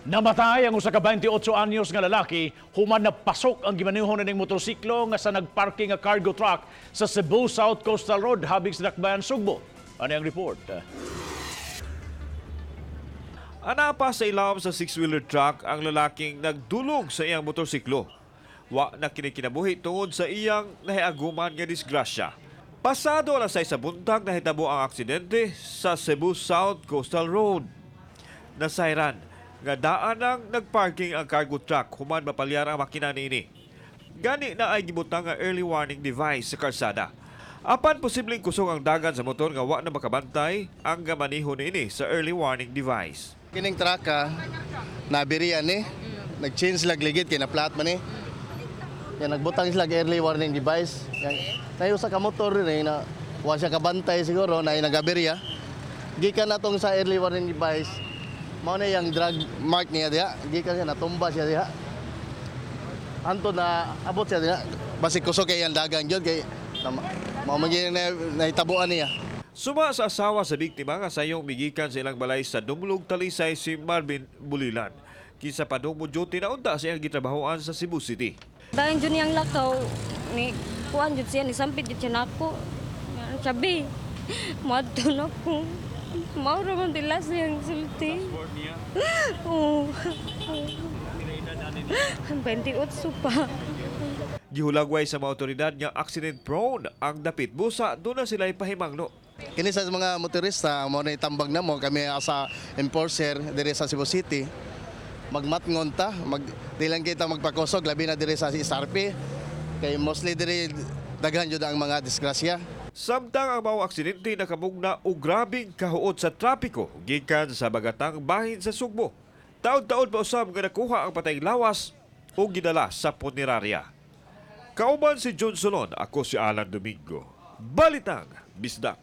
Namatay ang usa ka 28 anyos nga lalaki human napasok ang gimaneho ning motorsiklo nga sa nagparking nga cargo truck sa Cebu South Coastal Road habig sa Dakbayan, Sugbo. Ano ang report? Anaa pa sa ilawom sa six-wheeler truck ang lalaking nagdulog sa iyang motorsiklo. Wa na kini kinabuhi tungod sa iyang nahiaguman nga disgrasya. Pasado alas 6 sa buntag nahitabo ang aksidente sa Cebu South Coastal Road. Nasayran nga daan ang nagparking ang cargo truck human mapalyar ang makina niini. Gani naay gibutang nga early warning device sa kalsada. Apan posibleng kusog ang dagan sa motor nga wa na makabantay ang gamaniho niini sa early warning device. Kining traka, nabirian ni, nag-change lag ligid kay na-flat man ni. Yan, nagbutang sila early warning device. Yan, nayo sa ka motor rin na wa siya kabantay siguro na nagaberya. Gikan na tong sa early warning device. Mao na yung drag mark niya diha. Gikan siya, natumba siya diha. Anto na abot siya diha. Basig kusog kay ang dagan gyud kay mao man gyud na nahitabuan niya. Suma sa asawa sa biktima nga sayong migikan sa ilang balay sa Dumlog, Talisay si Marvin Bulilan. Kinsa padung mo duty na unta sa iyang gitrabahoan sa Cebu City. Dayon jud niyang lakaw ni kuan jud siya, ni sampit jud siya nako. Sabi, moadto na ko. Mao ra man dila siyang sulti. Oo. 28 pa. Gihulagway sa mga otoridad nga accident prone ang dapit busa duna sila pahimangno. Kini sa mga motorista, mo na itambag na mo kami sa enforcer diri sa Cebu City. Magmatngon ta, di lang kita magpakusog, labi na diri sa SRP. Kay mostly diri daghan jud ang mga disgrasya. Samtang ang mga aksidente nakamugna og grabeng kahuot sa trapiko gikan sa bagatang bahin sa Sugbo. Taod-taod pa usab nga nakuha ang patayng lawas ug gidala sa punerarya. Kauban si John Solon, ako si Alan Domingo. Balitang Bisdak.